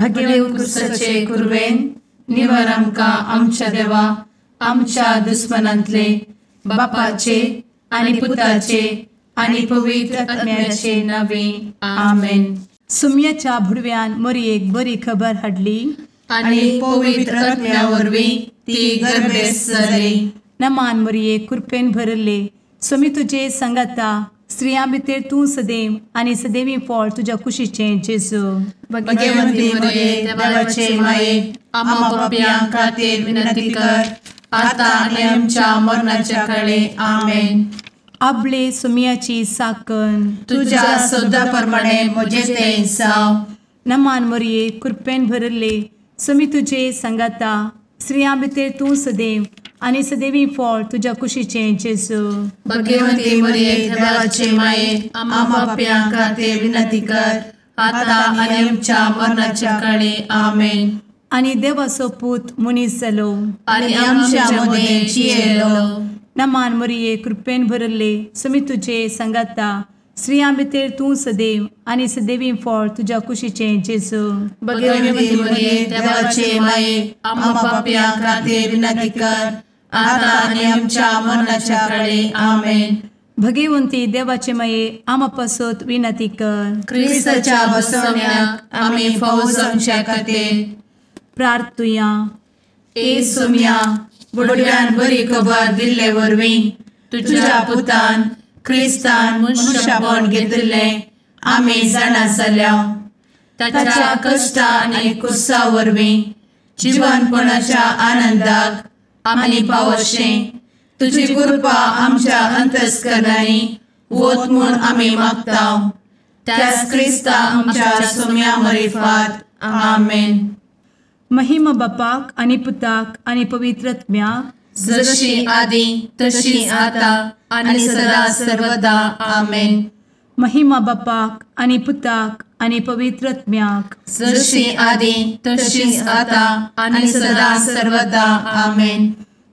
भगेव कुरवेन निवर आमकां आमच्या देवा आमच्या दुस्मनांतले बापाचे आनी पुताचे आनी पवित्र आत्म्याचे नावे आमेन. सुम्याच्या भुडव्यान मोरयेक बरी खबर हाडली आनी पवित्र आत्म्या वरवीं ती गर्भेस्त जाली. नमान मोरये, कृपेन भरले, स्वामी तुजे संगाता, स्त्रियां भितर तूं सदैव आनी सदैवी फळ तुज्या कुशीचें जेजू. भगवंती मोरये, देवाचे माये, आम्हा पापयां खातीर विनंती कर आता आनी आमच्या मरणाच्या काळे. आमेन. आपले सुम्याची साकन तुज्या सदा प्रमाणे म्हजें तें जावं. नमान मोरये, कृपेन भरले, स्वामी तुजे संगाता, स्त्रियां भितर तूं सदैव आनी सदैवी फळ तुज्या कुशीचें जेजू. भगवंती मोरये, देवाचे माये, आम्हा पापयां खातीर विनंती कर आता आनी आमच्या मरणाच्या काळे. आमेन. आनी देवाचो पूत मनीस जालो आनी आमच्या मदें जियेलो. नमान मोरये, कृपेन भरले, स्वामी तुजे संगाता, स्त्रियां भितर तूं सदैव आनी सदैवी फळ तुज्या कुशीचें जेजू. भगवंती मोरये, देवाचे माये, आम्हा पापयां खातीर विनंती कर आता आनी आमच्या मरणाच्या काळे. आमेन. भगवंती देवाचे माये, आम्हा पासत विनंती कर. क्रिस्ताच्या बसवण्याक आमी फावो जावच्या खातीर प्रार्थुया. ए सुम्या, बुडव्यान बरी खबर दिल्ले वरवीं तुज्या पुतान क्रिस्तान मनशापण घेतिल्लें आमी जाणा जाल्या. ताच्या कश्टा आनी कुसा वरवीं जिवनपणाच्या आनंदाक आमी पावशें तुजी कृपा आमच्या अंतस्करणांनी वत म्हूण आमी मागता. त्याच क्रिस्ता आमच्या सुम्या मरिफात. आमेन. महिमा बापाक आनी पुताक आनी पवित्र आत्म्याक, जशी आदी तशी आता आनी सदा सर्वदा. आमेन. महिमा बापाक आनी पुताक आनी पवित्र आत्म्याक, जशी आदी तशी आता आनी सदा सर्वदा. आमेन.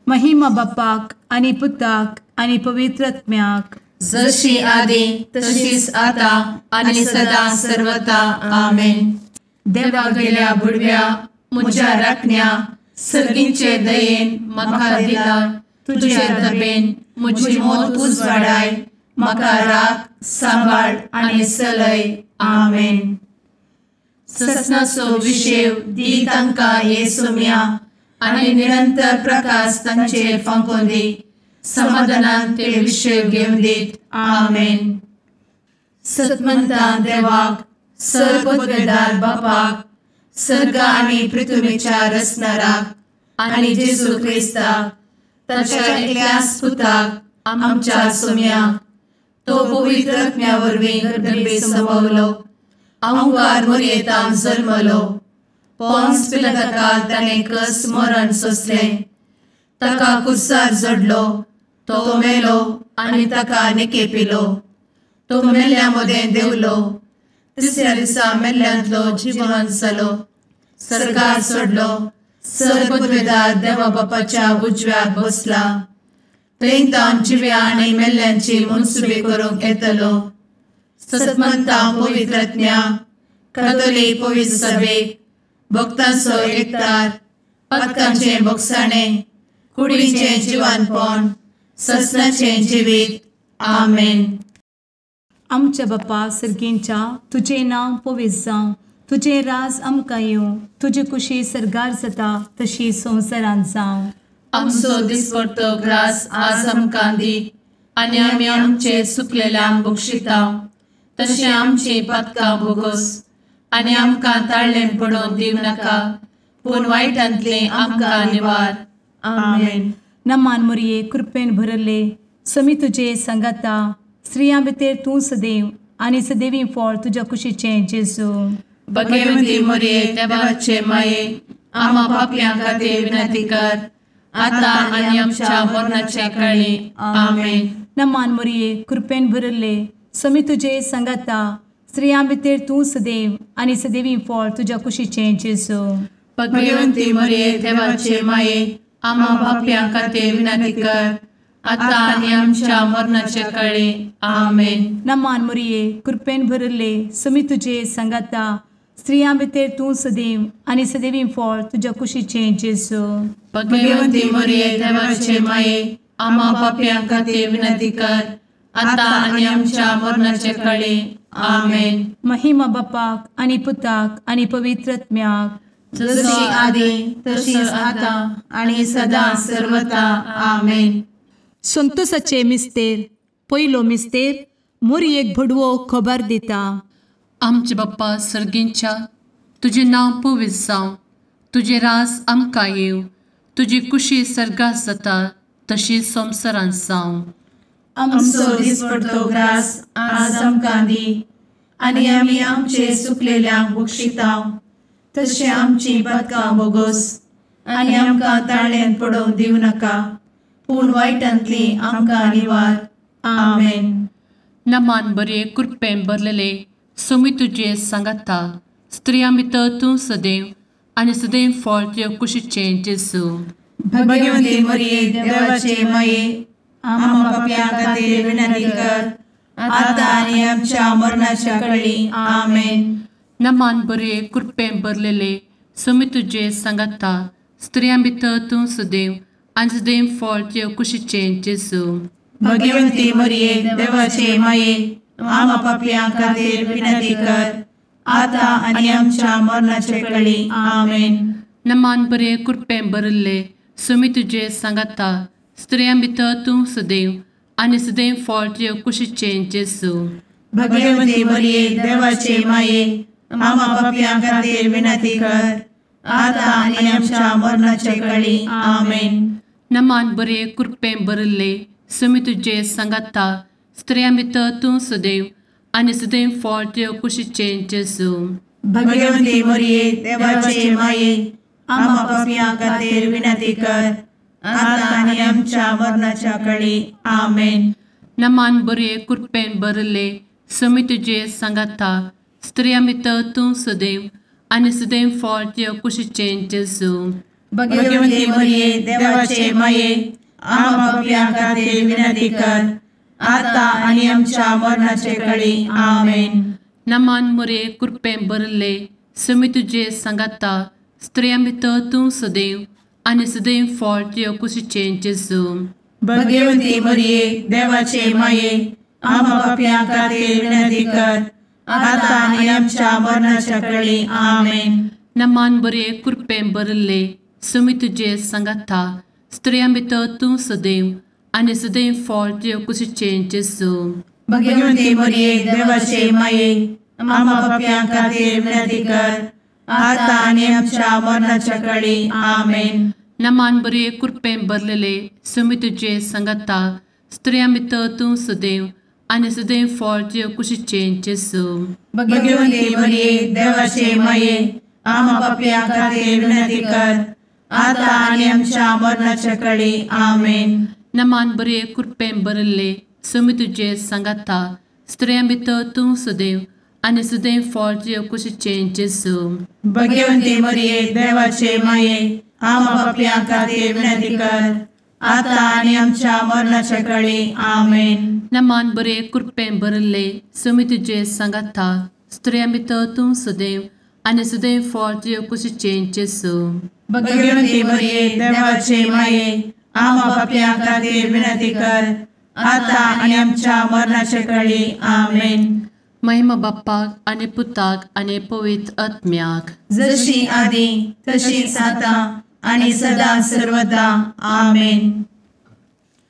महिमा बापाक आनी पुताक आनी पवित्र आत्म्याक, जशी आदी तशीच आता आनी सदा सर्वदा. आमेन. देवा गेल्या बुडव्या म्हज्या राखण्या सर्गींचे दयेन म्हाका दिला तुजे दबेन म्हजी मोत उजवाडाय, म्हाका राख सांबाळ आनी सलय. आमेन. ससनाचो विशेव दी तांकां हे सुम्या आनी निरंतर प्रकाश तांचेर फांकोवन दी, समाधानान ते विशेव घेवन दीत. आमेन. सतमंता देवाक, सर्वपदवेदार बापाक, सर्ग आनी पृथ्वीच्या रचणाराक आनी जेजू क्रिस्ताक ताच्या एकल्याच पुताक आमच्या सुम्याक, तो पवित्र आत्म्या वरवीं गर्भे संभवलो, अहंकार मोरयेतान जल्मलो, पोन्स पिलाताकाल ताणें कस मरण सोंसलें, ताका कुर्सार जडलो, तो मेलो आनी ताका निकेपिलो, तो मेल्ल्या मदें देंवलो, तिसऱ्या दिसा मेल्ल्यांतलो जिवन जालो, सर्गार सोडलो, सर्वपदवेदार देवा बापाच्या उजव्याक बसला, थंय तावन जिव्या आनी मेल्ल्यांची मनसुबी करूंक येतलो. सतमंता पवित्र आत्म्या, कातोलीक पवित्र सभेक, भक्तांचो एकतार, पातकांचें भोगसाणें, कुडीचें जिवानपण, ससनाचें जिवीत. आमेन. आमच्या बापा सर्गींच्या, तुजें नांव पवित्र जावं, तुजें राज आमकां येवं, तुजी कुशी सर्गार जाता तशी संवसारांत जावं. आमचो दिसपडतो ग्रास आज आमकां दी आनी आमी आमचे सुकलेल्यांक बक्षिता तशें आमची पातकां भोगोस आनी आमकां ताळ्ळें पडोवन दिवं नाका, पूण वायटांतलें आमकां निवार. आमेन. नमान मोरये, कृपेन भरले, स्वामी तुजे संगाता, स्त्रियां भितर तूं सदैव आनी सदैवी फळ तुज्या कुशीचें जेजू. भगवंती मोरये, देवाचे माये, आम्हा पापयां खातीर विनंती कर आता आनी आमच्या मरणाच्या काळी. आमेन. नमान मोरये, कृपेन भरले, स्वामी तुजे संगाता, स्त्रियां भितर तूं सदैव आनी सदैवी फळ तुज्या कुशीचें जेजू. भगवंती मोरये, देवाचे माये, आम्हा पापयां खातीर विनंती कर आता आनी आमच्या मरणाच्या काळी. आमेन. नमान मोरये, कृपेन भरले, स्वामी तुजे संगाता, स्त्रियां भितर तूं सदैव आनी सदैवी फळ तुज्या कुशीचें जेजू. भगवंती मरिये देवाचे माये, आम्हा पापयां खातीर विनंती कर, आतां आनी आमच्या मरणाचे कळे. आमेन. महिमा बापाक आनी पुताक आनी पवित्र आत्म्याक, जशी आदी तशीच आतां आनी सदां सर्वता. आमेन. संतोषाचे मिस्तेर. पयलो मिस्तेर मोरयेक भडवो खबर दिता. आमचे बाप्पा सर्गींच्या, तुजें नांव पवित्र जावं, तुजें राज आमकां येवं, तुजी कुशी सर्गात जाता तशी संवसारांत जावं. आमचो दिसपडतो ग्रास आज आमकां दी, आनी आमी आमचे सुकलेल्यांक बक्षिता तशें आमची पातकां बोगोस, आनी आमकां ताळ्यांत पडोवंक दिवं नाका, पूण वायटांतली आमकां निवार. आमेन. नमान बरे कृपेन भरलेले सोमी तुजे सांगाता, स्त्रियां भितर तूं सदैव आनी सदैव फळ तुज्या कुशीचें जेजू. भगवंती मरिये देवाचे माये, आम्हा पापयां खातीर विनंती कर, आतां आनी आमच्या मरणाच्या कळी. आमेन. नमान बरे कृपेन भरलेले सोमी तुजे सांगाता, स्त्रियां भितर तूं सदैव आनी सदैव फळ तुज्या कुशीचें जेजू. भगवंती मरिये देवाचे माये, आम्हा पापयां खातीर विनंती कर, आतां आनी आमच्या मरणाचे कळी. आमेन. नमान बरे कृपेन भरिल्ले सोमी तुजे सांगाता, स्त्रियां भितर तूं सदैव आनी सदैव फळ तुज्या कुशीचें जेजू. भगवंती मरिये देवाचे माये, आम्हा पापयां खातीर विनंती कर, आतां आनी आमच्या मरणाचे कळी. आमेन. नमान बरे कृपेन भरिल्ले सोमी तुजे सांगाता, स्त्रियां भितर तूं सदैव आनी सदैव फळ तुज्या कुशीचें जेजू. भगवंती मरिये देवाचे माये, आम्हा पापयां खातीर विनंती कर, आतां आनी आमच्या मरणाच्या कळी. आमेन. नमान बरे कृपेन भरिल्ले सोमी तुजे सांगाता, स्त्रियां भितर तूं सदैव आनी सदैव फळ तुज्या कुशीचें जेजू. भगवंती मरिये देवाचे माये, आम्हा पापयां खातीर विनंती कर, आतां आनी आमच्या मरणाचे कळी. आमेन. नमान मरिये कृपेन भरिल्ले सोमी तुजे सांगाता, स्त्रियां भितर तूं सदैव आनी सदैव फळ तुज्या कुशीचें जेजू. भगवंती मरिये देवाचे माये, आम्हा पापयां खातीर विनंती कर, आतां आनी आमच्या मरणाच्या कळी. आमेन. नमान बरे कृपेन भरिल्ले सोमी तुजे सांगाता, स्त्रियां भितर तूं सदैव आनी सदैव फळ तुज्या कुशीचें जेजू. भगवंती मरिये देवाचे माये, आम्हा पापयां खातीर विनंती कर, आतां आनी आमच्या मरणाच्या कळी. आमेन. नमान बरे कृपेन भरलेले सोमी तुजे सांगाता, स्त्रियां भितर तूं सदैव आनी सदैव फळ तुज्या कुशीचें जेजू. भगवंती मरिये देवाचे माये, आम्हा पापयां खातीर विनंती कर, आतां आनी आमच्या मरणाच्या कळी. आमेन. नमान बरे कृपेन भरिल्ले सोमी तुजे सांगाता, स्त्रियां भितर तूं सदैव आनी सदैव फळ तुज्या कुशीचें जेजू. भगवंती मरिये देवाचे माये, आम्हा पापयां खातीर विनंती कर, आतां आनी आमच्या मरणाच्या कळी. आमेन. नमान बरे कृपेन भरिल्ले सोमी तुजे सांगाता, स्त्रियां भितर तूं सदैव आनी सदैव फळ तुज्या कुशीचें जेजू. भगवंती मरिये देवाचे माये, आम्हा पापयां खातीर विनंती कर, आतां आनी आमच्या मरणाचे कळी. आमेन. महिमा बाप्पाक आनी पुताक आनी पवित्र आत्म्याक, जशी आदी तशीच आतां आनी सदां सर्वदा. आमेन.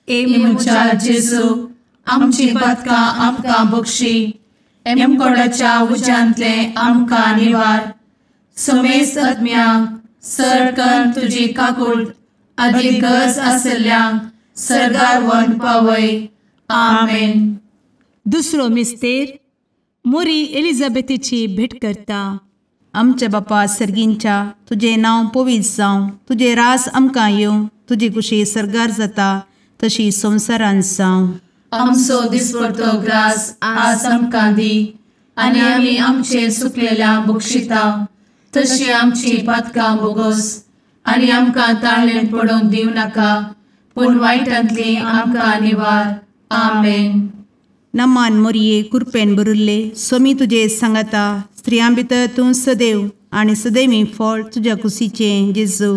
ए म्हज्या जेजू, आमची पातकां आमकां बक्षी, एमकोडाच्या उज्यांतले आमकां निवार, समेस्त आत्म्यांक सर तुजी काकूट आदी गरज आसल्ल्यांक सर्गार व्हरून पावय. आमेन. दुसरो मिस्तेर मोरी एलिझाबेथीची भेट करता. आमच्या बापा सर्गींच्या, तुजें नांव पवित्र जावं, तुजें रास आमकां येवं, तुजी कुशी सर्गार जाता तशी संवसारांत जावं. आमचो दिसपडतो ग्रास आज आमकां दी, आनी आमी आमचे सुकलेल्या बक्षिता तशी आमची पातकां बोगोस, आनी आमकां ताळ्ळेंत पडोवंक दिवं नाका, पूण वायटांतली आमकां निवार. आमेन. नमान मोरये कृपेन भरिल्ले, स्वामी तुजे सांगाता, स्त्रियां भितर तूं सदैव आनी सदैवी फळ तुज्या कुशीचें जेजू।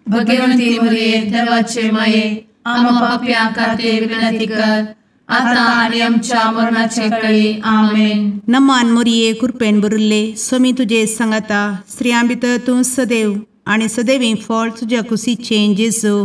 भगवंती मरिये देवाचे माये आम्हा पाप्यां खातीर विनंती कर आता आनी आमच्या मरणाचे वेळी। आमेन। नमान मोरये कृपेन भरिल्ले स्वामी तुजे सांगाता स्त्रियां भितर तूं सदैव आनी सदैवी फळ तुज्या कुशीचें जेजू।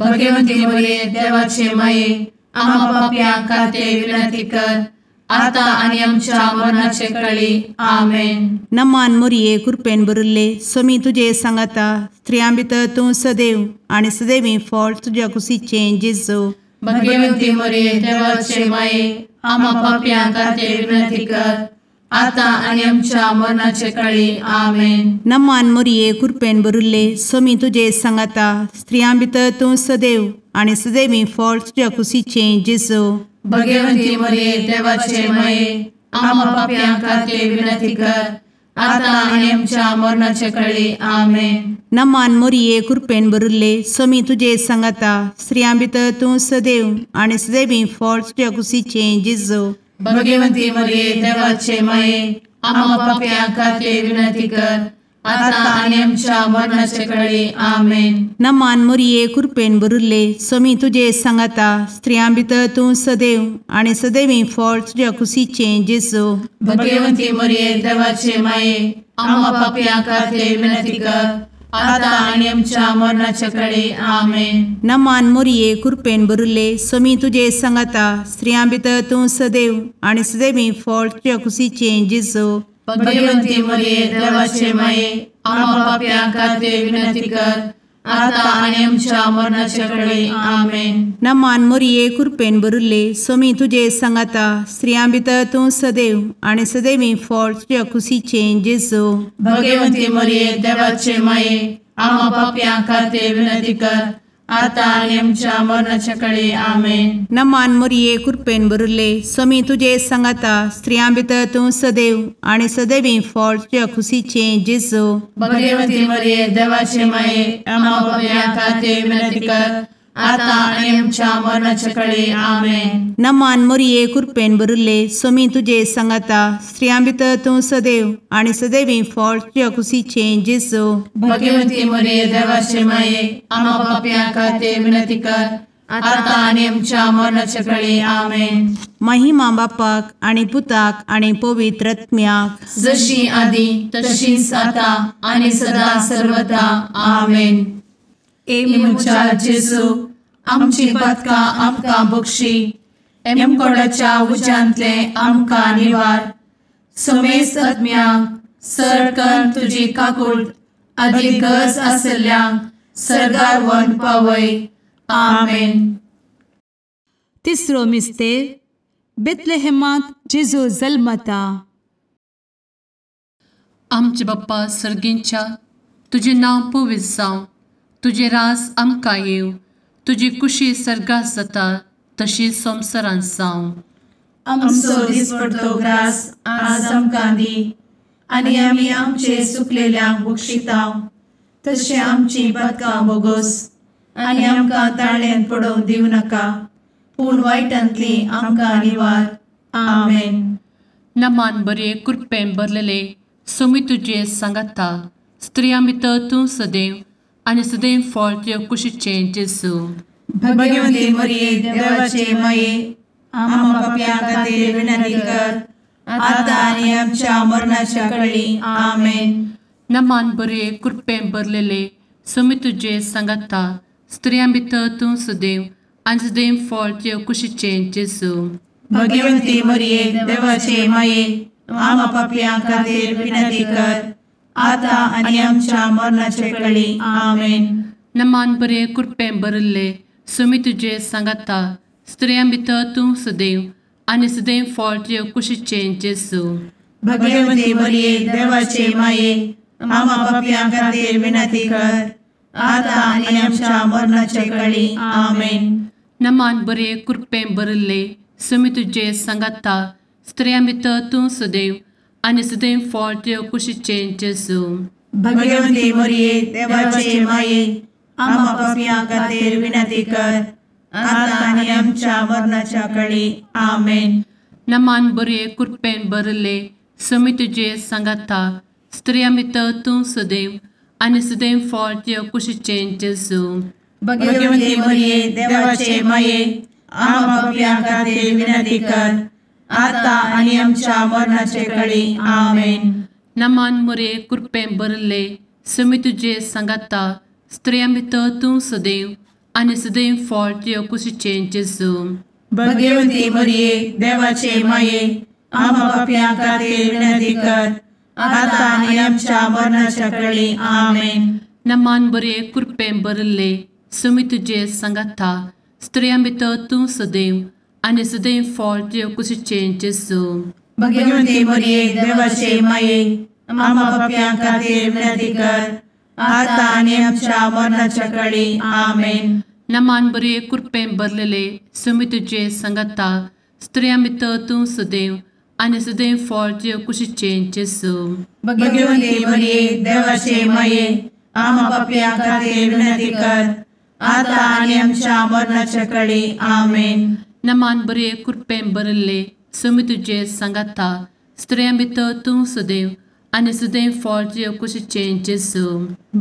भगवंती मरिये देवाचे माये आम्हा पाप्यां खातीर विनंती कर आता आनी आमच्या मरणाचे वेळी। आमेन। नमान मोरये कृपेन भरिल्ले स्वामी तुजे सांगाता स्त्रियां भितर तूं सदैव आनी सदैवी फळ तुज्या कुशीचें जेजू। भगवंती मरिये देवाचे माये आम्हा पाप्यां खातीर विनंती कर आता आनी आमच्या मरणाचे वेळी। आमेन। नमान मोरये कृपेन भरिल्ले स्वामी तुजे सांगाता स्त्रियां भितर तूं सदैव आनी सदैवी फळ तुज्या कुशीचें जेजू। भगवंती मरिये देवाचे माये आम्हा पाप्यां खातीर विनंती कर आता आनी आमच्या मरणाचे वेळी। आमेन। नमान मोरये कृपेन भरिल्ले स्वामी तुजे सांगाता स्त्रियां भितर तूं सदैव आनी सदैवी फळ तुज्या कुशीचें जेजू। भगवंती मरिये देवाचे माये आम्हा पाप्यां खातीर विनंती कर आता आनी आमच्या मरणाचे वेळी। आमेन। नमान मोरये कृपेन भरिल्ले स्वामी तुजे सांगाता स्त्रियां भितर तूं सदैव आनी सदैवी फळ तुज्या कुशीचें जेजू। भगवंती मरिये देवाचे माये आम्हा पाप्यां खातीर विनंती कर आता आनी आमच्या मरणाचे वेळी। आमेन। नमान मोरये कृपेन भरिल्ले स्वामी तुजे सांगाता स्त्रियां भितर तूं सदैव आनी सदैवी फळ तुज्या कुशीचें जेजू। भगवंती मरिये देवाचे माये आम्हा पाप्यां खातीर विनंती कर आता आनी आमच्या मरणाचे वेळी। आमेन। नमान मोरये कृपेन भरिल्ले स्वामी तुजे सांगाता स्त्रियां भितर तूं सदैव आनी सदैवी फळ तुज्या कुशीचें जेजू। भगवंती मरिये देवाचे माये आम्हा पाप्यां खातीर विनंती कर आता आनी आमच्या मरणाचे वेळी। आमेन। नमान मोरये कृपेन भरिल्ले स्वामी तुजे सांगाता स्त्रियां भितर तूं सदैव आनी सदैवी फळ तुज्या कुशीचें जेजू। भगवंती मरिये देवाचे माये आम्हा पाप्यां खातीर विनंती कर आता आनी आमच्या मरणाचे वेळी। आमेन। नमान मोरये कृपेन भरिल्ले स्वामी तुजे सांगाता स्त्रियां भितर तूं सदैव आनी सदैवी फळ तुज्या कुशीचें जेजू। भगवंती मरिये देवाचे माये आम्हा पाप्यां खातीर विनंती कर आता आनी आमच्या मरणाचे वेळी। आमेन। महिमा बापाक आनी पुताक आनी पवित्र आत्म्याक, जशी आदी तशीच आता आनी सदा सर्वदा। आमेन। ए म्हज्या जेजू आमची पातकां आमकां बक्षी, एमकोडाच्या उज्यांतले आमकां निवार, समेस्त आत्म्यांक सरकन तुजी काकूट आदी गरज आसल्ल्यांक सर्गार व्हरून पावय। आमेन। तिसरो मिस्तेर बेथलेहेमांत जेजू जल्मता। आमचे बाप्पा सर्गींच्या तुजें नांव पवित्र जावं, तुजें रास आमकां येवं, तुजी कुशी सर्गात जाता तशी संवसारांत जावं। आमचो दिसपडतो ग्रास आज आमकां दी आनी आमी आमचे सुकलेल्यांक बक्षितांव तशें आमची पातकां बोगोस आनी आमकां ताळ्यान पडोवंक दिवं नाका, पूण वायटांतली आमकां निवार। आमेन। नमान बरे कृपेन भरलेले स्वामी तुजे सांगाता स्त्रियां भितर तूं सदैव आनी सदैव फळ तुज्या कुशीचें जेजू। भगवंती मरिये देवाचे माये आम्हा पाप्यां खातीर विनंती कर आता आनी आमच्या मरणाच्या वेळी। आमेन। नमान बरे कृपेन भरलेले स्वामी तुजे सांगाता स्त्रियां भितर तूं सदैव आनी सदैव फळ तुज्या कुशीचें जेजू। भगवंती मरिये देवाचे माये आम्हा पाप्यां खातीर विनंती कर आता आनी आमच्या मरणाचे वेळी। आमेन। नमान बरे कृपेन भरिल्ले स्वामी तुजे सांगाता स्त्रियां भितर तूं सदैव आनी सदैव फळ तुज्या कुशीचें जेजू। भगवंती मरिये देवाचे माये आम्हा पाप्यां खातीर विनंती कर आता आनी आमच्या मरणाचे वेळी। आमेन। नमान बरे कृपेन भरिल्ले स्वामी तुजे सांगाता स्त्रियां भितर तूं सदैव आनी सदैव फळ तुज्या कुशीचें जेजू। भगवंती मरिये देवाचे माये आम्हा पाप्यां खातीर विनंती कर आता आनी आमच्या मरणाच्या वेळी। आमेन। नमान बरे कृपेन भरिल्ले समी तुजे सांगाता स्त्रियां भितर तूं सदैव आनी सदैव फळ तुज्या कुशीचें जेजू. भगवती मरिये देवाचे माये आम्हा पाप्यां खातीर विनंती कर आता आनी आमच्या मरणाचे कळी. आमेन. नमान मोरये कृपेन भरिल्ले समी तुजे सांगाता स्त्रियां भितर तूं सदैव आनी सदैव फळ तुज्या कुशीचें जेजू. भगवती मरिये देवाचे माये आम्हा पाप्यां खातीर विनंती कर आता आनी आमच्या मरणाच्या कळी. आमेन. नमान बरे कृपेन भरिल्ले समी तुजे सांगाता स्त्रियां भितर तूं सदैव आनी सदैव फळ तुज्या कुशीचें जेजू. भगवती मरिये देवाचे माये आम्हा पाप्यां खातीर विनंती कर आता आनी आमच्या मरणाच्या कळी. आमेन. नमान बरे कृपेन भरिल्ले समी तुजे सांगाता स्त्रियां भितर तूं सदैव आनी सदैव फळ तुज्या कुशीचें जेजू. भगवती मरिये देवाचे माये आम्हा पाप्यां खातीर विनंती कर आता आनी आमच्या मरणाच्या कळी. आमेन. नमान बरे कृपेन भरिल्ले समी तुजे सांगाता स्त्रियां भितर तूं सदैव आनी सदैव फळ तुज्या कुशीचें जेजू.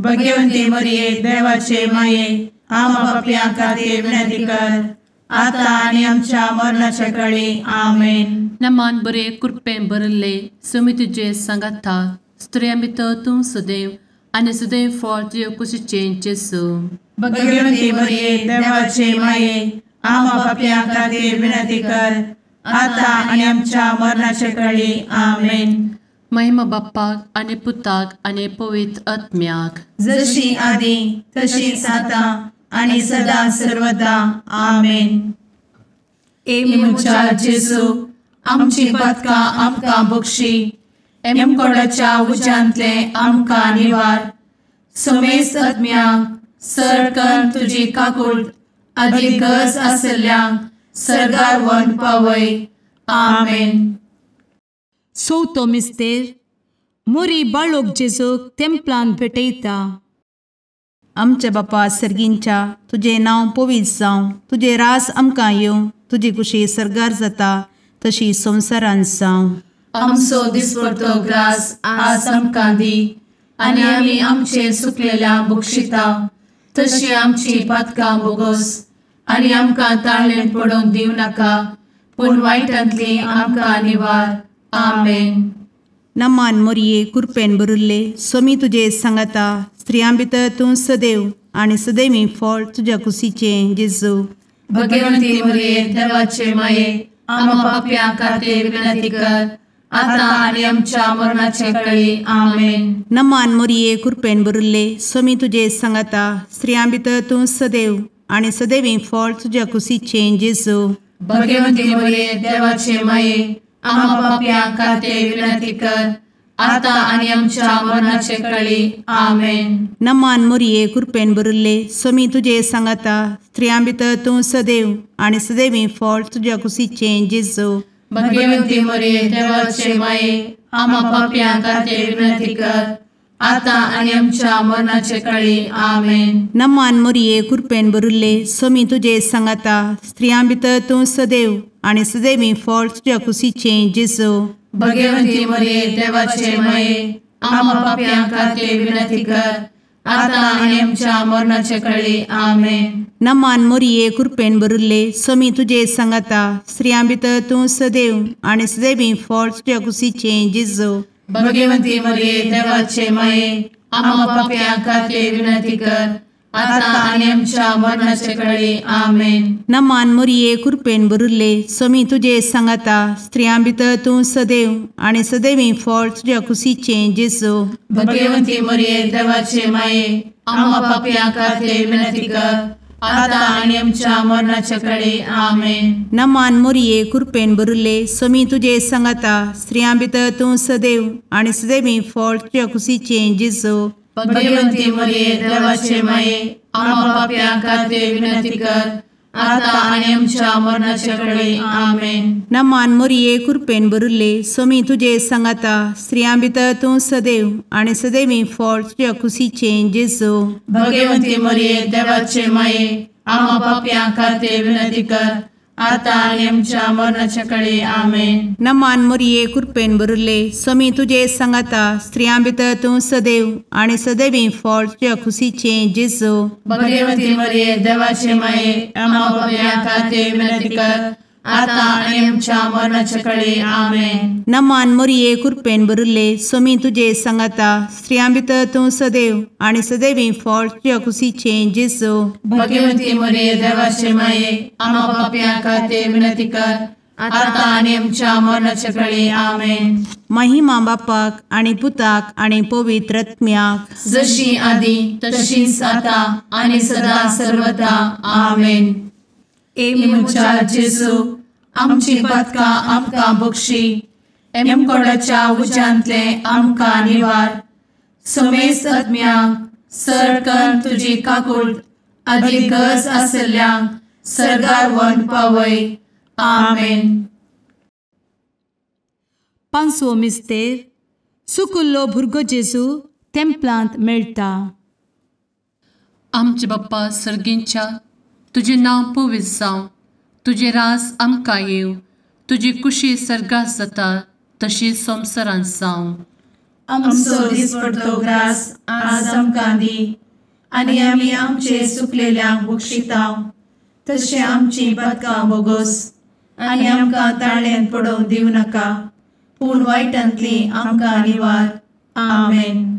भगवती मरिये देवाचे माये आम्हा पाप्यां खातीर विनंती कर आता आनी आमच्या मरणाच्या कळी. आमेन. नमान बरे कृपेन भरिल्ले समी तुजे सांगाता स्त्रियां भितर तूं सदैव आनी सदैव फळ तुज्या कुशीचें जेजू. भगवती मरिये देवाचे माये आम्हा पाप्यां खातीर विनंती कर आता आनी आमच्या मरणाच्या कळी. आमेन. महिमा बाप्पाक आनी पुताक आनी पवित्र आत्म्याक, जशी आदी तशीच आता आनी सदा सर्वदा. आमेन. ए म्हज्या जेजू आमची पातकां आमकां बक्षी, एमकोडाच्या उज्यांतले आमकां निवार, समेस्त आत्म्यांक सरकन तुजी काकूट आदी गरज आसल्ल्यांक सर्गार व्हरून पावय. आमेन. चवथो मिस्तेर मोरी बाळोक जेजूक तेंपलान भेटयता. आमच्या बापा सर्गींच्या तुजें नांव पवित्र जावं, तुजें राज आमकां येवं, तुजी कुशी सर्गार जाता तशी संवसारांत जावं. आमचो दिसपडतो ग्रास आज आमकां दी आनी आमी आमचे सुकलेल्या बक्षिता तशी आमची पातकां बोगोस आनी आमकां ताळेन पडोवंक दिवं नाका पूण वायटांतली आमकां निवार. आमेन. नमान मोरये कृपेन भरिल्ले स्वामी तुजे सांगाता स्त्रियां भितर तूं सदैव आनी सदैवी फळ तुज्या कुशीचें जेजू. भगवंती मोरये देवाचे माये आम्हा पाप्यां खातीर विनंती कर आता आनी आमच्या मरणाचे कळी. आमेन. नमान मोरये कृपेन भरिल्ले स्वामी तुजे सांगाता स्त्रियां भितर तूं सदैव आनी सदैवी फळ तुज्या कुशीचें जेजू. भगवंती मोरये देवाचे माये आम्हा पाप्यां खातीर विनंती कर आता आनी आमच्या मरणाचे कळी. आमेन. नमान मोरये कृपेन भरिल्ले स्वामी तुजे सांगाता स्त्रियां भितर तूं सदैव आनी सदैवी फळ तुज्या कुशीचें जेजू. भगवंती मोरये देवाचे माये आम्हा पाप्यां खातीर विनंती कर आता आनी आमच्या मरणाचे कळी. आमेन. नमान मोरये कृपेन भरिल्ले स्वामी तुजे सांगाता स्त्रियां भितर तूं सदैव आनी सदैवी फळ तुज्या कुशीचें जेजू. भगवंती मोरये देवाचे माये आम्हा पाप्यां खातीर विनंती कर आता आनी आमच्या मरणाचे कळी. आमेन. नमान मोरये कृपेन भरिल्ले स्वामी तुजे सांगाता स्त्रियां भितर तूं सदैव आनी सदैवी फळ तुज्या कुशीचें जेजू. भगवंती मोरये देवाचे माये आम्हा पाप्यां खातीर विनंती कर आता आनी आमच्या मरणाचे कळी. आमेन. नमान मोरये कृपेन भरिल्ले स्वामी तुजे सांगाता स्त्रियां भितर तूं सदैव आनी सदैवी फळ तुज्या कुशीचें जेजू. भगवंती मोरये देवाचे माये आम्हा पाप्यां खातीर विनंती कर आता आनी आमच्या मरणाचे कळी. आमेन. नमान मोरये कृपेन भरिल्ले स्वामी तुजे सांगाता स्त्रियां भितर तूं सदैव आनी सदैवी फळ तुज्या कुशीचें जेजू. भगवंती मोरये देवाचे माये आम्हा पाप्यां खातीर विनंती कर आता आनी आमच्या मरणाचे कळी. आमेन. नमान मोरये कृपेन भरिल्ले स्वामी तुजे सांगाता स्त्रियां भितर तूं सदैव आनी सदैवी फळ तुज्या कुशीचें जेजू. भगवंती मोरये देवाचे माये आम्हा पाप्यां खातीर विनंती कर आतां आनी आमच्या मरणाच्या कळे आमेन. नमान मोरये कृपेन भरिल्ले स्वामी तुजे सांगाता स्त्रियां भितर तूं सदैव आनी सदैवी फळ तुज्या खुशीचें जेजू. भगवती मरिये देवाचे माये आम्हा पाप्यां खातीर विनंती कर आतां आनी आमच्या मरणाच्या कळे आमेन. नमान मोरये कृपेन भरिल्ले स्वामी तुजे सांगाता स्त्रियां भितर तूं सदैव आनी सदैवी फळ तुज्या खुशीचें जेजू. भगवती मरिये देवाचे माये आम्हा पाप्यां खातीर विनंती कर आतां आनी आमच्या मरणाच्या कळे आमेन. महिमा बापाक आनी पुताक आनी पवित्र आत्म्याक जशी आदी तशीच आतां आनी सदा सर्वदा आमेन. ए म्हज्या जेजू आमची पातकां आमकां बक्षी एमकोडाच्या उज्यांतले आमकां निवार समेस्त आत्म्यांक सरकन तुजी काकूट आदी गरज आसल्ल्यांक सरगार वन पावय आमेन. पांचवो मिस्तेर सुकुल्लो भुरगो जेजू तेंपलांत मेळटा. आमचे बाप्पा सर्गींच्या तुजें नांव पवित्र जावं, तुजें राज आमकां येवं, तुजी कुशी सर्गात जाता तशी संवसारांत जावं. आमचो दिसपडतो ग्रास आज आमकां दी आनी आमी आमचे सुकलेल्यांक बक्षितांव तशें आमची पातकां बोगोस आनी आमकां ताळ्यांत पडोवंक दिवं नाका पूण वायटांतली आमकां निवार आमेन.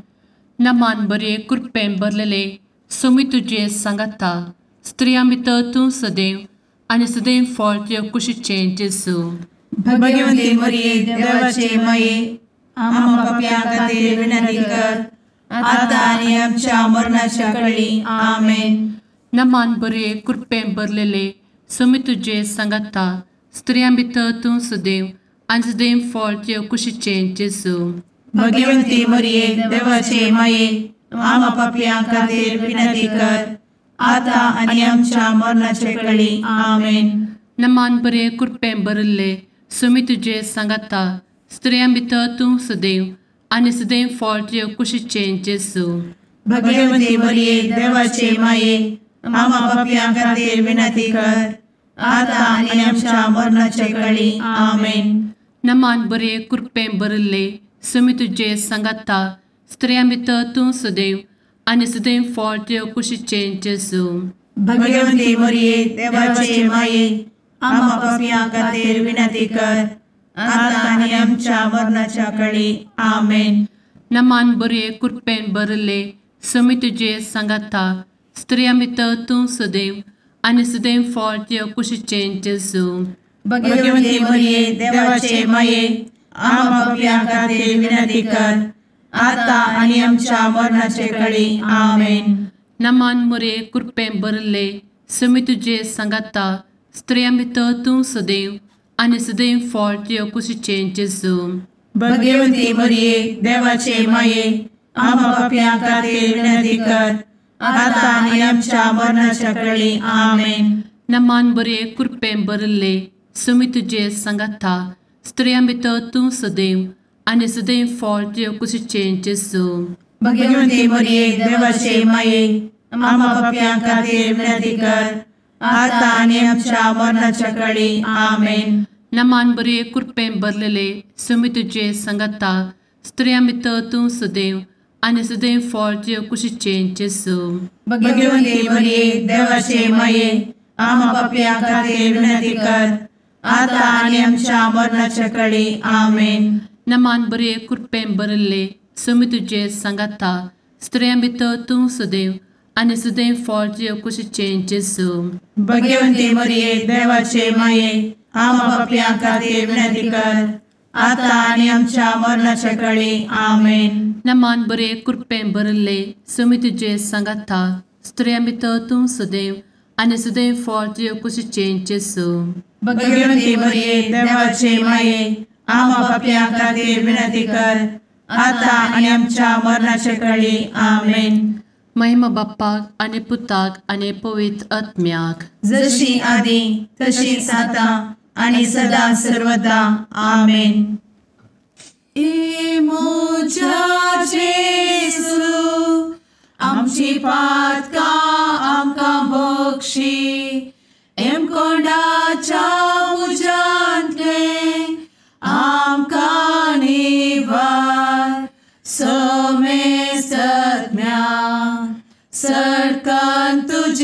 नमान बरे कृपेन भरलेले स्वामी तुजे सांगाता स्त्रियां भितर तूं सदैव आनी सदैव फळ तुज्या कुशीचें जेजू. भगवती मरिये देवाचे माये आम्हा पाप्यां खातीर विनंती कर आतां आनी आमच्या मरणाच्या कळी आमेन. नमान बरे कृपेन भरलेले स्वामी तुजे सांगाता स्त्रियां भितर तूं सदैव आनी सदैव फळ तुज्या कुशीचें जेजू. भगवती मरिये देवाचे माये आम्हा पाप्यां खातीर विनंती कर आतां आनी आमच्या मरणाचे कळी आमेन. नमान बरे कृपेन भरिल्ले स्वामी तुजे सांगाता स्त्रियां भितर तूं सदैव आनी सदैव फळ तुज्या कुशीचें जेजू. भगवती मरिये देवाचे माये आम्हा पाप्यां खातीर विनंती कर आतां आनी आमच्या मरणाचे कळी आमेन. नमान बरे कृपेन भरिल्ले स्वामी तुजे सांगाता स्त्रियां भितर तूं सदैव आनी सदैव फळ तुज्या कुशीचें जेजू. भगवती मरिये देवाचे माये आम्हा पाप्यां खातीर विनंती कर आतां आनी आमच्या मरणाच्या कळी आमेन. नमान बरे कृपेन भरिल्ले स्वामी तुजे सांगाता स्त्रियां भितर तूं सदैव आनी सदैव फळ तुज्या कुशीचें जेजू. भगवती मरिये देवाचे माये आम्हा पाप्यां खातीर विनंती कर आतां आनी आमच्या मरणाचे कळी आमेन. नमान मरिये कृपेन भरिल्ले स्वामी तुजे सांगाता स्त्रियां भितर तूं सदैव आनी सदैव फळ तुज्या कुशीचें जेजू. भगवती मरिये देवाचे माये आम्हा पाप्यां खातीर विनंती कर आतां आनी आमच्या मरणाच्या कळी आमेन. नमान बरे कृपेन भरिल्ले स्वामी तुजे सांगाता स्त्रियां भितर तूं सदैव आनी सदैव फळ तुज्या कुशीचें जेजू. भगवती मरिये देवाचे माये आम्हा पाप्यां खातीर विनंती कर आतां आनी आमच्या मरणाच्या कळी आमेन. नमान बरे कृपेन भरलेले स्वामी तुजे सांगाता स्त्रियां भितर तूं सदैव आनी सदैव फळ तुज्या कुशीचें जेजू. भगवती मरिये देवाचे माये आम्हा पाप्यां खातीर विनंती कर आतां आनी आमच्या मरणाच्या कळी आमेन. नमान बरे कृपेन भरिल्ले स्वामी तुजे सांगाता स्त्रियां भितर तूं सदैव आनी सदैव फळ तुज्या कुशीचें जेजू. भगवती मरिये देवाचे माये आम्हा पाप्यां खातीर विनंती कर आतां आनी आमच्या मरणाच्या कळी आमेन. नमान बरे कृपेन भरिल्ले स्वामी तुजे सांगाता स्त्रियां भितर तूं सदैव आनी सदैव फळ तुज्या कुशीचें जेजू. भगवती मरिये देवाचे माये आम्हा पाप्यां खातीर विनंती कर आतां आनी आमच्या मरणाच्या कळी आमेन. महिमा बाप्पाक आनी पुताक आनी पवित्र आत्म्याक जशी आदी तशीच आतां आनी सदा सर्वदा आमेन. ए म्हज्या जेजू आमची पातकां आमकां बक्षी एमकोंडाच्या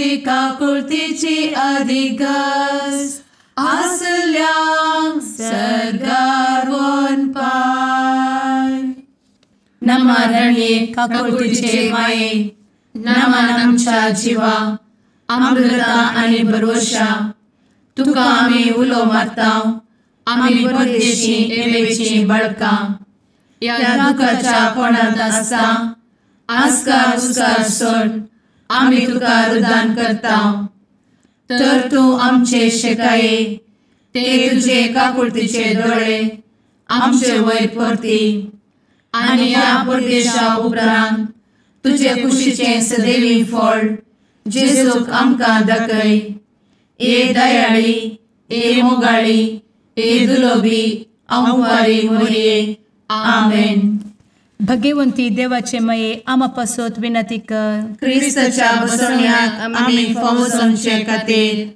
तुजी काकुळतीची अधिगस आसल्यांक सर्गार वनपाय. नमा रणये काकुळतीचे माये, नमन आमच्या जिवा, अमृता आनी भरवशा, तुका आमी उलो मारता, आमी परदेशी एवेची बळकां, ह्या दुखाच्या कोणांत आसता आस्कार उस्कार सोड आमी तुका रुदान करता. तर तूं आमचे शेकाये ते तुजे काकुळतीचे दोळे आमचे वयर परती आनी ह्या परदेशा उपरांत तुजे कुशीचें सदैवी फळ जेजूक आमकां दाखय. ए दयाळी, ए मोगाळी, ए दुलोबी अंवारी मोरये. आमेन. भगवंती देवाचे मये आमा पासत विनंती कर. क्रिस्ताच्या बसवण्याक आमी फावो जावचे खातीर.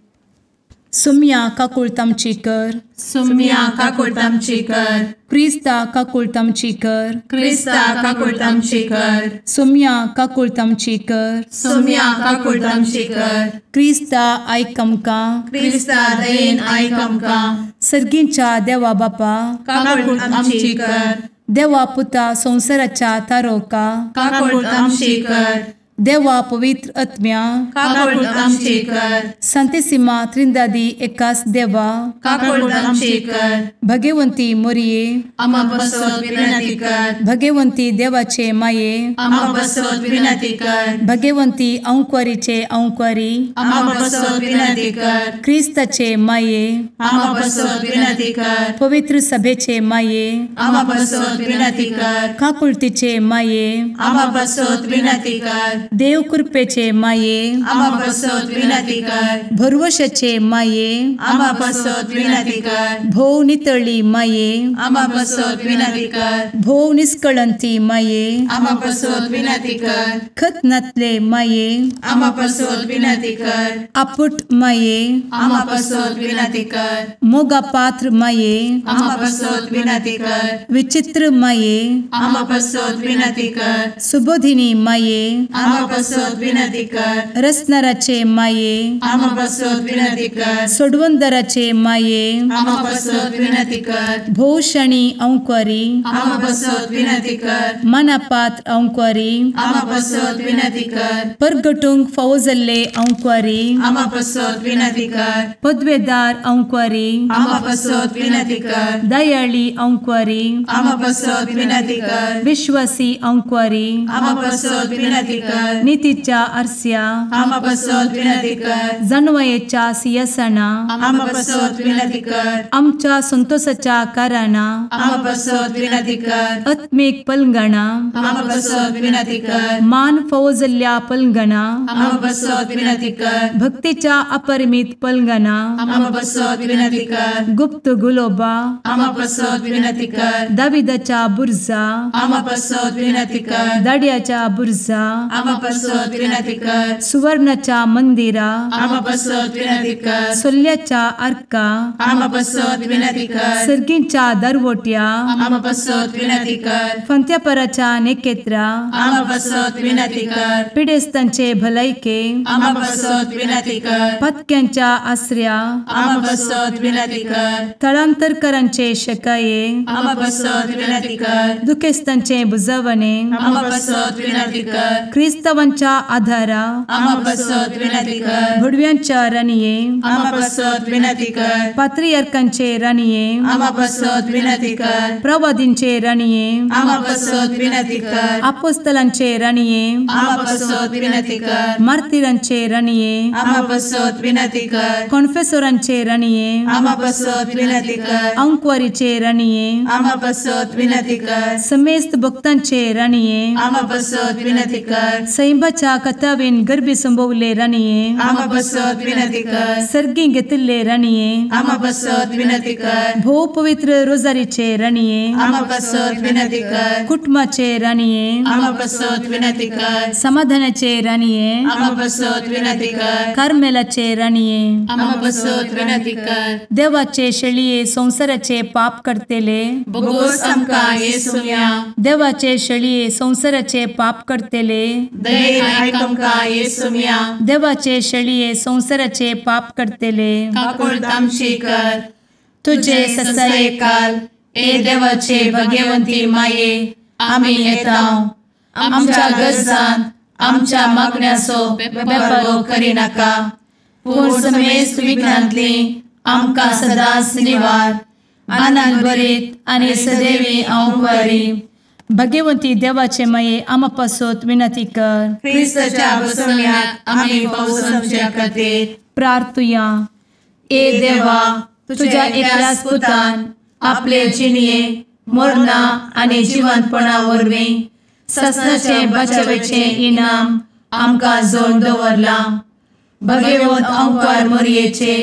सुम्या काकुळत आमची कर. सुम्या काकुळत आमची कर. क्रिस्ता काकुळत आमची कर. क्रिस्ता काकुळत आमची कर. सुम्या काकुळत आमची कर. सुम्या काकुळत आमची कर. क्रिस्ता आयक आमकां. क्रिस्ता दयेन आयक आमकां. सर्गींच्या देवा बापा काकुळत आमची कर. देवा पुता संवसाराच्या तारोका काकुळत आमची कर. देवा पवित्र आत्म्या काकुळत आमची कर. संतेसिमा त्रिंदादी एकास देवा काकुळत आमची कर. भगवंती मोरये आमा पासत विनंती कर. भगवंती देवाचे माये आमा पासत विनंती कर. भगवंती अंकुरीचे अंकुरी आमा पासत विनंती कर. क्रिस्ताचे माये आमा पासत विनंती कर. पवित्र सभेचे माये आमा पासत विनंती कर. काकुळतीचे माये आमा पासत विनंती कर. देव कृपेचे माये आमा पासत विनंती कर. भरवशाचे माये आमा पासत विनंती कर. भोव नितळी माये आमा पासत विनंती कर. भोव निष्कळंती माये आमा पासत विनंती कर. खत नातले माये आमा पासत विनंती कर. आपुट माये आमा पासत विनंती कर. मोगा पात्र माये आमा पासत विनंती कर. विचित्र माये आमा पासत विनंती कर. सुबोधिनी माये आमा पासत विनंती कर. रसनाराचे माये आमा पासत विनंती कर. सोडवंदराचे माये आमा पासत विनंती कर. भोवशणी अंकुरी आमा पासत विनंती कर. मनापात्र अंकुरी आमा पासत विनंती कर. परगटूंक फावो जाल्ले अंकुरी आमा पासत विनंती कर. पदवेदार अंकुरी आमा पासत विनंती कर. दयाळी अंकुरी आमा पासत विनंती कर. विश्वासी अंकुरी आमा पासत विनंती कर. नितीच्या आरस्या आमा पासत विनंती कर. जानवयेच्या सिंहासना आमा पासत विनंती कर. आमच्या संतोषाच्या कारणा आमा पासत विनंती कर. आत्मीक पलंगणा आमा पासत विनंती कर. मान फावो जाल्ल्या पलंगणा आमा पासत विनंती कर. भक्तीच्या अपरिमित पलंगणा आमा पासत विनंती कर. गुप्त गुलोबा आमा पासत विनंती कर. दाविदाच्या बुर्जा आमा पासत विनंती कर. दाड्याच्या बुर्जा आमा पासत विनंती कर. सुवर्णाच्या मंदिरा आमा पासत विनंती कर. सोल्ल्याच्या आर्का आमा पासत विनंती कर. सर्गींच्या दरवट्या आमा पासत विनंती कर. फंत्यापराच्या नेकेत्रा आमा पासत विनंती कर. पिडेस्तांचे भलायके आमा पासत विनंती कर. पत्क्यांच्या आसऱ्या आमा पासत विनंती कर. थळांतरकरांचे शकाये आमा पासत विनंती कर. दुखेस्तांचे बुजवणे आमा पासत विनंती कर. क्रिस्तावांच्या आधारा आमा पासत विनंती कर. भुडव्यांच्या राणये आमा पासत विनंती कर. पात्रियार्कांचे राणये आमा पासत विनंती कर. प्रवादींचे राणये आमा पासत विनंती कर. आपोस्तलांचे राणये आमा पासत विनंती कर. मार्तिरांचे राणये आमा पासत विनंती कर. कॉन्फेसोरांचे राणये आमा पासत विनंती कर. अंकुवारीचे राणये आमा पासत विनंती कर. समेस्त भक्तांचे राणये आमा पासत विनंती कर. सैंबाच्या कथावेन गर्भी संभवले राणये आमा पासत विनंती कर. सर्गी घेतिल्ले राणये आमा पासत विनंती कर. भोव पवित्र रोजारीचे राणये आमा पासत विनंती कर. कुटुंबाचे राणये आमा पासत विनंती कर. समाधानाचे राणये आमा पासत विनंती कर. कार्मेलाचे राणये आमा पासत विनंती कर. देवाचे शेळये संवसाराचे पाप करतेले बोगोस आमकां येसुम्या देवाचे शेळये संवसाराचे पाप करतेले दयेन आयक आमकां येसुम्या। देवाचे शेळये संवसाराचे पाप करतले काकुळट आमची कर। तुजे ससायेकाल ए देवाचे भगवंती माये आमी येता आमच्या गरजान आमच्या मागण्याचो बेपर्वो करिनाका पूण समेस्त विघ्नांतली आमकां सदांच निवार। आनंद भरीत आनी सदैवी अंवकारी भगवंती देवाचे माये आमा पासत विनंती कर। क्रिस्ताच्या बसवण्याक आमी पावसाच्या खातीर प्रार्थुया। ए देवा तुझ्या एकल्याच पुतान आपले जिणये मरणा आनी जिवंतपणा वरवीं ससनाचे बचावेचे इनाम आमकां जोडून दवरलां। भगवंत अंकार मोरयेचे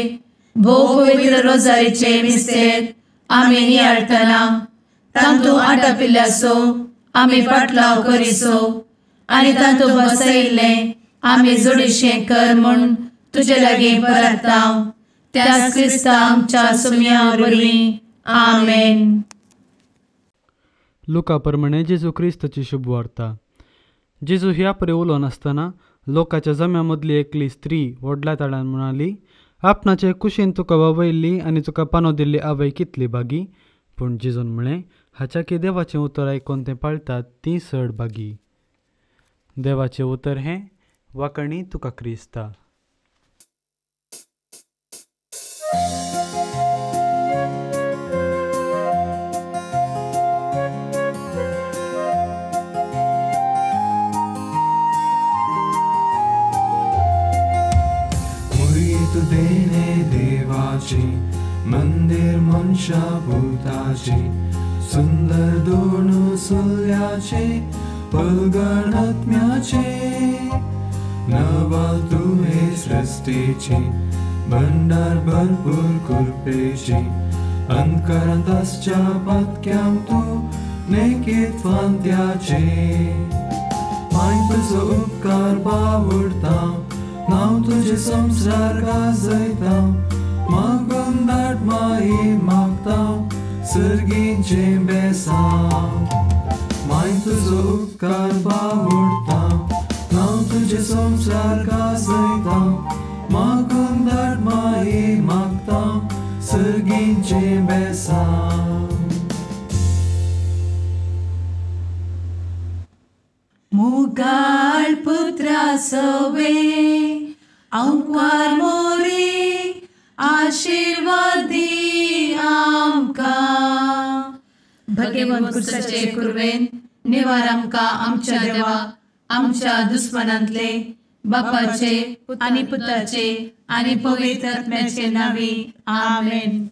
भोव पवित्र रोजारीचे मिस्तेर आमी नियाळटना तांतू आटापिल्ल्याचो आमी पाटलाव करिसो आनी तांतू बसयिल्लें आमी जोडीशें कर म्हूण तुजे लागीं परता त्याच क्रिस्ता आमच्या सुम्या वरवीं आमेन। लुका प्रमाणे जेजू क्रिस्ताची शुभवार्ता। जेजू ह्या परी उलोवन आसतना लोकाच्या जम्या मदली एकली स्त्री व्हडल्या ताळ्यान म्हणाली, आपणाचे कुशीन तुका वावयल्ली आनी तुका पानो दिल्ली आवय कितली बागी। पूण जेजून म्हळें, हाच्या की देवाचें उतर आयकून तें पाळटात तीं चड बागी। देवाचें उतर हें वाकणी तुका क्रिस्ता। देणे देवाचे मंदिर मनशा भूताचे सुंदर दोन सुल्याचे पलगण आत्म्याचे नवाल तुहे सृष्टीचे भंडार भरपूर कृपेचे अंधकारांत आसच्या पातक्यांक तूं नेकीत फांत्याचे माय तुजो उपकार बावडता नांव तुझे संसार गाजयता मागून दाट माई मागता सर्गीचें बेसांव माय तुजो उपकार बावडता नांव तुझे संसार गाजयता मागून दाट माई मागता सर्गीचें बेसांव। मुगाळ पुत्रा सवे अंकार मोरी आशीर्वादी आमकां। भगवंत क्रिस्ताचे कुर्वेन निवार आमकां आमच्या देवा आमच्या दुस्मनांतले बापाचे आनी पुताचे आनी पवित्र आत्म्याचे नांवी आमेन।